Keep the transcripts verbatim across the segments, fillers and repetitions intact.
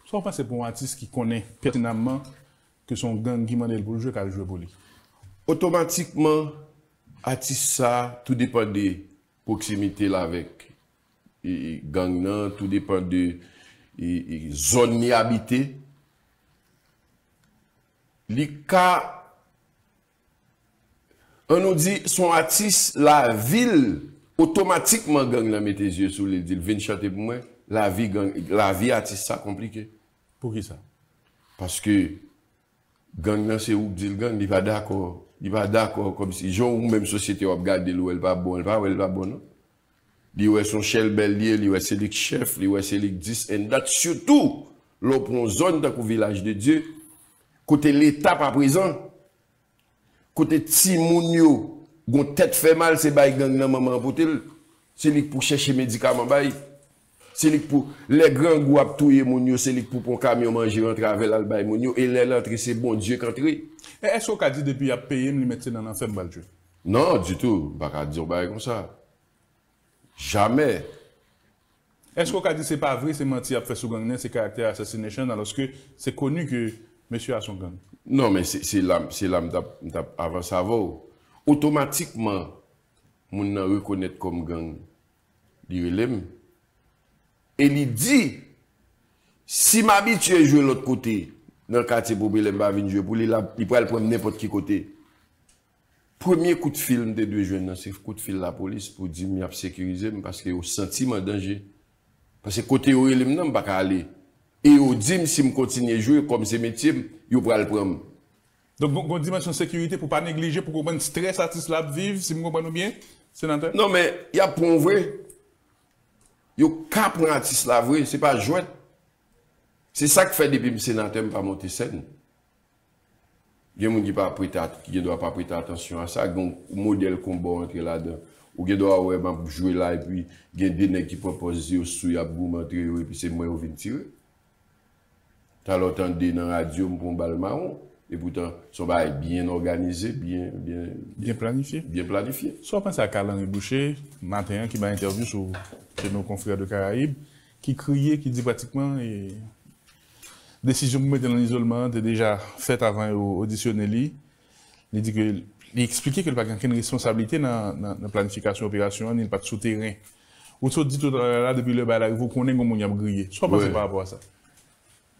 Sa w panse pou yon atis ki konnen pètinamman ke se yon gang ki mande l pou l jwe, k al jwe pou li? Otomatikman, atis sa, tou depann de pwoksimite l avèk e, e, gang nan, tou depann de e, e, zòn li abite. Li ka, ann nou di, se yon atis, lavi l, otomatikman gang nan mete zye sou li, li di l vin chante pou mwen, lavi gang, lavi atis sa konplike. Poukisa? Paske gang nan se ou k di l gang, li pa dakò. Li pa dakò kòmsi, jan ou menm sosyete w ap gade l, ou wè l pa bon, l pa wè l pa bon non. Li wè se yon chèlbè l ye, li wè se li k chèf, li wè se li k dis and that, sitou lè w pran yon zòn tankou Vilaj de Dye, kote Leta pa prezan, kote timoun yo gon tèt fè mal, se bay gang nan manman an pote l, se li k pou chèche medikaman bay, se li k pou, lè grangou ap touye moun yo, se li k pou pran kamyon manje rantre avè l al bay moun yo, e lè l antre se Bondye k antre. E èske w ka di depi y ap peye m, li mèt se nan lanfè m pral jwe? Non, ditou, m pa ka di yon bagay konsa. Jamè. Èske w ka di se pa vre, se manti y ap fè sou gang nan, se karaktè assassination, alòske se koni ke mesye a se yon gang? Non, men se se la, se la m t ap, m t ap avanse avè w. Otomatikman, moun nan rekonèt kòm gang, li rele m. E li di, si m abitye jwe lòt kote, nan katye popilè, m pa vin jwe pou li, l ap, li pral pran m nenpòt ki kote. Premye kout fil m te dwe jwenn nan, se kout fil lapolis pou di m y ap sekirize m paske yo santi m an danje. Paske kote yo rele m nan, m pa ka ale. E yo di m si m kontinye jwe, kòm se metye m, yo pral pran m. Donk, gon, gon dimansyon sekirite pou pa neglije, pou konprann strès atis la ap viv, si m konprann ou byen, senatè? Non, men y ap pran w vre. Yo ka pran atis la vre, se pa jwèt. Se sa k fè depi m senatè, m pa monte sèn. Gen moun ki pa prete at-, ki gen dwa pa prete atansyon a sa. Gen yon modèl konba w antre ladan. Ou gen dwa wè m ap jwe la, epi gen de nèg ki pran pòz yo sou, y ap goumen antre yo, epi se mwen yo vin tire. Talè w tande nan radyo, m pran yon bal mawon. Epoutan, se yon bagay byen òganize, byen, byen, Byen planifye. Byen planifye. Sa w panse a Carl Henry Boucher, maten an, ki bay entèvyou sou Chez nos confrères de Caraïbes, ki kriye, ki di pratikman, e, desizyon pou mete l an izolman an te deja fèt avan yo odisyone li. Li di ke, li eksplike ke li pa gen okenn responsablite nan, nan, nan planifikasyon operasyon an, ni li pa t sou teren. Ou sot di toutalè la, depi lè bagay la rive, ou konnen gon moun y ap griye. Sa w panse pa rapò a sa?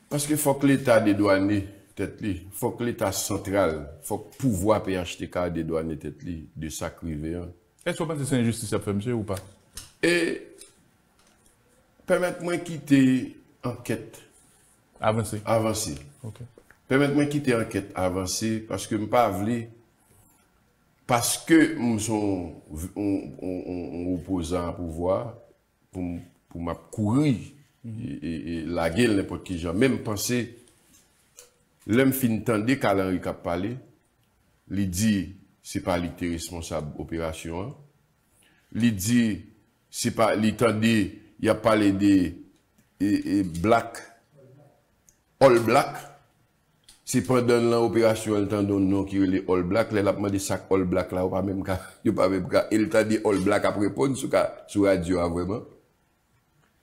Paske fòk Leta dedwane tèt li, fòk Leta santral, fòk pouvwa P H T K dedwane tèt li de sa k rive an. Èske w panse se enjistis y ap fè misye ou pa? E pèmèt mwen kite ankèt Avanse. Avanse. Ok. Pèmèt mwen kite ankèt avanse paske m pa vle, paske m se yon, yon, yon, yon, yon opozan a pouvwa, pou m, pou m ap kouri e, e, e lage l nenpòt ki jan. Men m panse, lè m fin tande Carl Henry k ap pale, li di se pa li ki te responsab operasyon an. Li di se pa, li tande y ap pale de e, e, Black, All Black. Se pandan l nan operasyon an, l tande yon non ki rele All Black. Lè l ap mande sa k All Black la, yo pa menm ka, yo pa menm ka. E l tande All Black ap reponn sou ka, sou radyo a vrèman.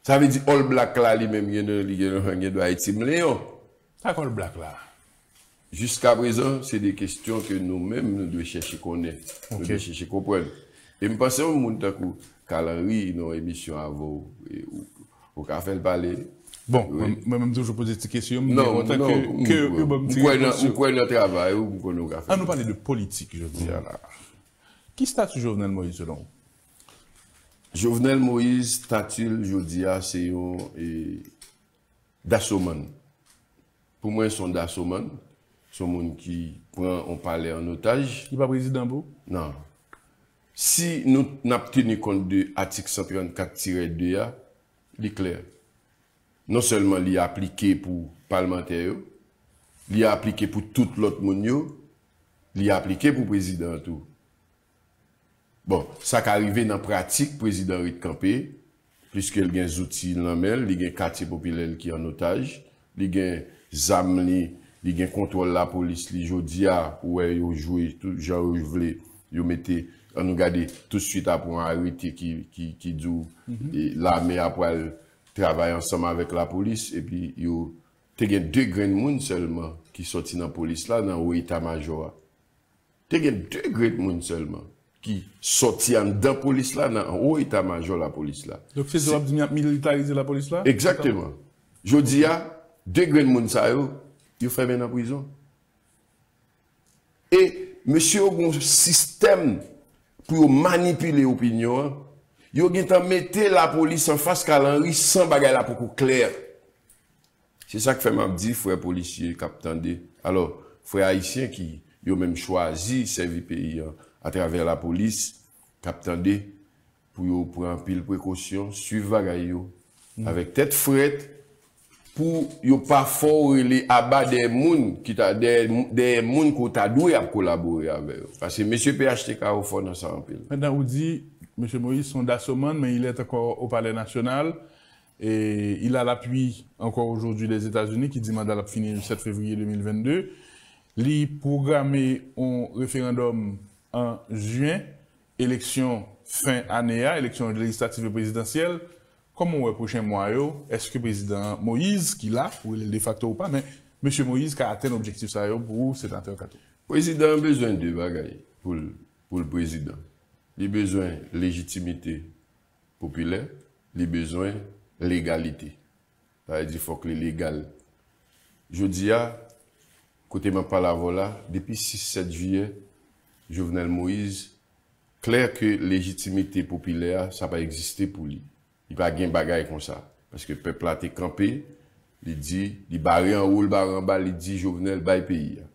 Sa vle di All Black la li menm gen, li gen, gen dwa e Team Leon. Sa k All Black la? Jiskaprezan, se de kesyon ke nou menm, nou dwe chèche konnen. Nou Ok. Dwe chèche konprann. E m panse yon moun tankou Carl Henry, nan yon emisyon avè w, e, ou, ou ka fè l pale. Bon, mwen, mwen menm toujou poze ti kesyon, m Non, kontan non, ke, m ke kwè, yo ban m m ti kwè nan, repons yo. M kwè nan travay ou, m konnen ou ka fè. An nou pale de politik jodi a la. Ki stati Jovenel Moïse selon ou? Jovenel Moïse, stati l jodi a, se yon e, dasomann. Pou mwen, se yon dasomann. Se yon moun ki pran yon palè an otaj. Li pa prezidan pou ou? Non. Si nou n ap teni kont de atik san trannkat tirè de a, li klè. Non sèlman li aplike pou palmantè yo, li aplike pou tout lòt moun yo, li aplike pou prezidan an tou. Bon, sa ka rive nan pratik, prezidan ret kanpe, pliske l gen zouti nan men l, li gen katye popilè l ki an otaj, li gen zam li, li gen kontwòl lapolis li. Jodi a, ou wè yo jwe tout jan yo vle, yo mete, ann nou gade, tousuit apre yon arete ki, ki, ki di w e, lame a pral travay ansanm avèk lapolis, epi yo te gen de grenn moun sèlman ki sòti nan polis la, nan wo eta majò a. Te gen de grenn moun sèlman ki sòti anndan polis la, nan wo eta majò lapolis la. Donk, se sa w ap di m, y ap militarize lapolis la? Egzakteman. Jodi a, de grenn moun sa yo, yo fèmen nan prizon. E mesye yo gen yon sistèm pou yo manipile opinyon an. Yo gentan mete lapolis anfas Carl Henry san bagay la poko klè. Se sa k fè m ap di frè polisye k ap tande, alò, frè ayisyen ki yo menm chwazi sèvi peyi an atravè lapolis, k ap tande, pou yo pran anpil prekosyon, swiv bagay yo avèk tèt frèt, pou yo pa fè w rele aba dèyè moun ki ta, dèyè, dèyè moun ke w ta dwe ap kolabore avè yo. Paske mesye P H T K yo fò nan sa anpil. Maintenant, ou dit, Monsieur Moïse, son dasoman, mais il est encore au Palais National. Et il a l'appui encore aujourd'hui des États-Unis, ki di manda l ap fini le sept février deux mille vingt-deux. Li pwograme yon referandòm an jen, eleksyon fen ane a, eleksyon lejislatif e prezidansyèl. Kòman w wè pwochen mwa yo? Èske prezidan Moïse, ki la, ou rele l defakto ou pa, men mesye Moïse ka atenn objektif sa yo pou senatè Kato? Prezidan an bezwen de bagay pou l, pou l prezidan. Li bezwen lejitimite popilè, li bezwen legalite. Sa vle di fòk li legal. Jodi a, kote m ap pale avè w la, depi sis sèt jiyè, Jovenel Moïse, klè ke lejitimite popilè a, sa pa egziste pou li. Li pa gen bagay konsa. Paske pèp la te kanpe, li di, li bare anwo, li bare anba, li di Jovenel bay peyi a.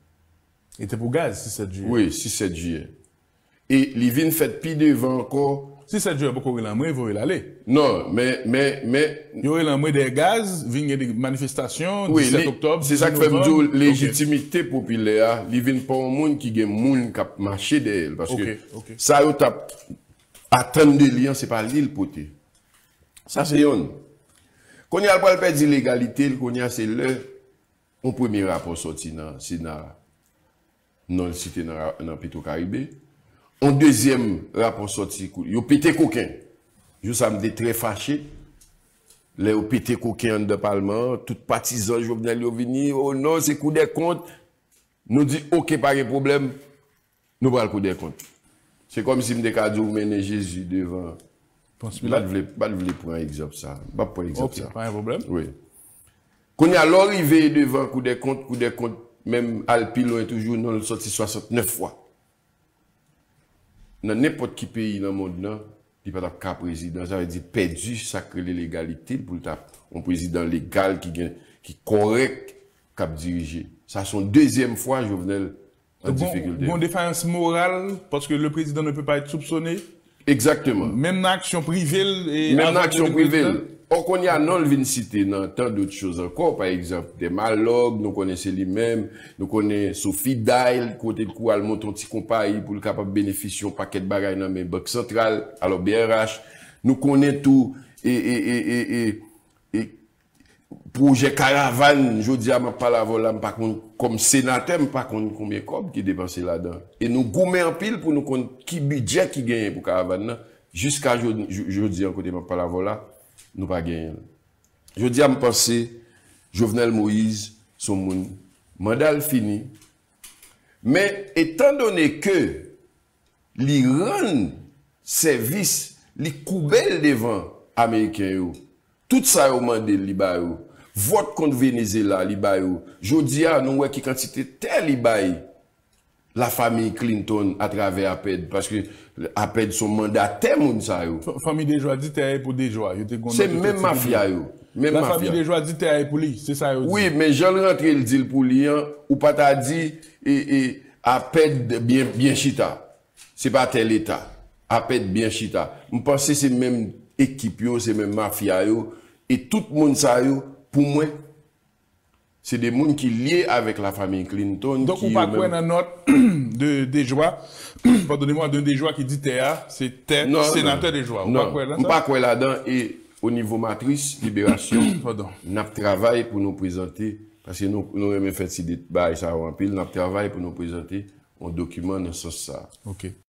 E te pou gaz, sis sèt jiyè. Wi, sis sèt jiyè. E li vin fèt pi devan ankò. Sis sèt jiyè poko rele anmwe, voye l ale. Non, men, men, men. Yo rele anmwe dèyè gaz, vin gen de manifestasyon, wi, disèt li, oktòb, se sa k fè m di w, diznèf novanm, lejitimite popilè a, li vin pa yon moun ki gen moun k ap mache dèyè l. Paske, ok, ok, sa yo t ap atann de li an, se pa li l pote. Sa se yonn. Kounye a l pral pèdi legalite l, kounye a se lè yon premye rapò sòti nan Sena a. Non l site nan ra-, nan Petro Caribe. Yon dezyèm rapò sòti, kou-, yo pete koken. Jou sa m te trè fache. Lè yo pete koken anndan palman an, tout patizan Jovenel yo vini, o non, se Kou dè Kont. Nou di, oke, pa gen pwoblèm, nou pral Kou dè Kont. Se kòmsi m te ka di w mennen Jezi devan. Pons Pilat. M pa t vle, m pa t vle pran egzanp sa. M p ap pran egzanp sa. Ok, pa gen pwoblèm. Wi. Kounye a, lè w rive devan Kou dè Kont, Kou dè Kont menm al pi lwen toujou, non l sòti swasantnèf fwa. Nan nenpòt ki peyi nan mond lan, li pa t ap ka prezidan. Sa vle di pèdi sa k rele legalite l pou l ta yon prezidan legal ki gen, ki kòrèk, k ap dirije. Sa se yon dezyèm fwa Jovenel an difikilte. Gon defayans moral, paske le président ne peut pas être soupçonné. Egzakteman. Menm nan aksyon prive l, e menm nan aksyon prive l. Ò, kounye a, non l vin site nan tant d'autres choses encore, pa egzanp, Dèmalòg, nou konnen se li menm, nou konnen Sophie Day, kote l kou al monte yon ti konpayi pou l kapab benefisye yon pakèt bagay nan men Bank Santral, alò B R H. Nou konnen tou, e, e, e, e, e, e, pwojè karavàn, jodi a m ap pale avè w la, m pa konn, kòm senatè, m pa konn konbyen kòb ki depanse ladan. E nou goumen anpil pou nou konn ki bidjè ki genyen pou karavàn nan. Jiska jodi, jodi a, kote m ap pale avè w la, nou pa genyen l. Jodi a, m panse Jovenel Moïse se yon moun, manda l fini. Men, etandone ke li rann sèvis, li koube l devan Ameriken yo. Tout sa yo mande l, li ba yo. Vòt kont Venezyela, li ba yo. Jodi a, nou wè ki kantite tè li bay lafanmi Clinton atravè APED, paske APED se yon mandatè moun sa yo. Fa-, fanmi Dejwa di tè a e pou Dejwa. Yo te gon... Se menm mafya yo. Menm mafya. Lafanmi Dejwa di tè a e pou li. Se sa yo di. Wi, men jan l rantre, l di l pou li an, ou pa ta di, e, e, APED byen, byen chita. Se pa tè Leta. APED byen chita. M panse se menm ekip yo, se menm mafya yo. E tout moun sa yo, pou mwen, se de moun ki lye avèk lafanmi Clinton. Donk, ou pa kwè nan nòt de Dejwa, padone mwa, de Dejwa ki di tè a, se tè senatè Dejwa. Ou pa kwè nan sa? Non, non. M pa kwè ladan e o nivo Matris Liberasyon, n ap travay pou nou prezante, paske nou, nou renmen fè ti de bagay sa yo anpil, n ap travay pou nou prezante yon dokiman nan sans sa a. Ok.